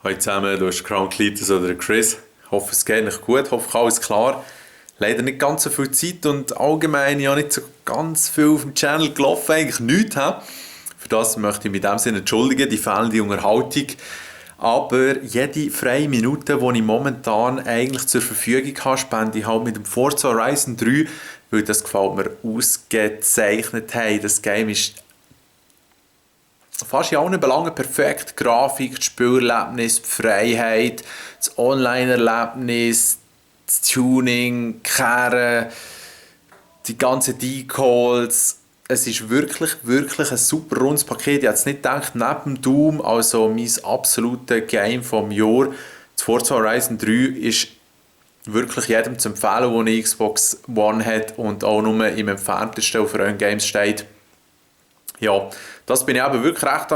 Hallo zusammen, du bist Crown Cletus oder Chris. Ich hoffe, es geht euch gut, ich hoffe, alles klar. Leider nicht ganz so viel Zeit und allgemein ja nicht so ganz viel auf dem Channel gelaufen, eigentlich nichts. He? Für das möchte ich mich in dem Sinne entschuldigen, die fehlende Unterhaltung. Aber jede freie Minute, die ich momentan eigentlich zur Verfügung habe, spende ich halt mit dem Forza Horizon 3, weil das gefällt mir ausgezeichnet. Hey, das Game ist fast in allen Belangen perfekt. Die Grafik, das Spielerlebnis, die Freiheit, das Online-Erlebnis, das Tuning, die Kehren, die ganzen Decals. Es ist wirklich ein super rundes Paket. Ich hätte es nicht gedacht, neben dem Doom, also mein absolutes Game vom Jahr, das Forza Horizon 3 ist wirklich jedem zu empfehlen, der eine Xbox One hat und auch nur im entferntesten auf Run Games steht. Ja, das bin ich eben wirklich recht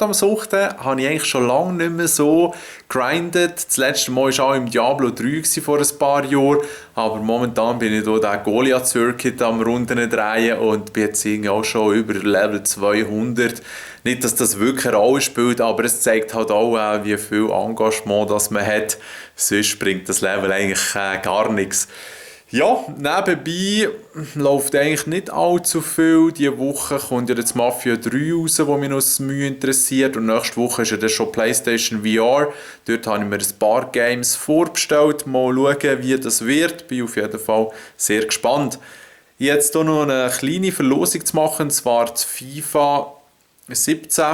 am Suchten. Habe ich eigentlich schon lange nicht mehr so grindet. Das letzte Mal war auch im Diablo 3 vor ein paar Jahren. Aber momentan bin ich hier den Goliath-Circuit am Runden drehen und bin jetzt irgendwie auch schon über Level 200. Nicht, dass das wirklich eine Rolle spielt, aber es zeigt halt auch, wie viel Engagement das man hat. Sonst bringt das Level eigentlich gar nichts. Ja, nebenbei läuft eigentlich nicht allzu viel. Diese Woche kommt ja jetzt Mafia 3 raus, wo mich noch das Mühe interessiert. Und nächste Woche ist ja dann schon PlayStation VR. Dort habe ich mir ein paar Games vorbestellt. Mal schauen, wie das wird. Bin auf jeden Fall sehr gespannt. Jetzt hier noch eine kleine Verlosung zu machen, und zwar das FIFA 17.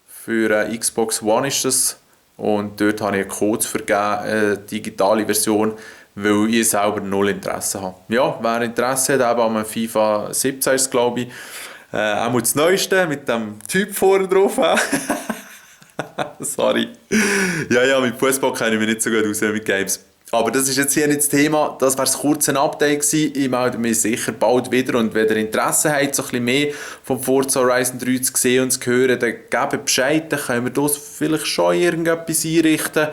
Für Xbox One ist das. Und dort habe ich einen Code vergeben, eine digitale Version, weil ich selber null Interesse habe. Ja, wer Interesse hat, eben an FIFA 17 ist es, glaube ich. Auch das Neueste mit dem Typ vorne drauf. Sorry. Ja, mit Fußball kenne ich mich nicht so gut aus mit Games. Aber das ist jetzt hier nicht das Thema. Das war das kurze Update gewesen. Ich melde mich sicher bald wieder. Und wenn ihr Interesse habt, so ein bisschen mehr vom Forza Horizon 3 zu sehen und zu hören, dann gebt Bescheid. Dann können wir das vielleicht schon irgendetwas einrichten.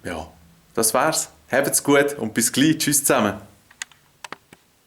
Ja, das wär's. Habt's gut und bis gleich. Tschüss zusammen.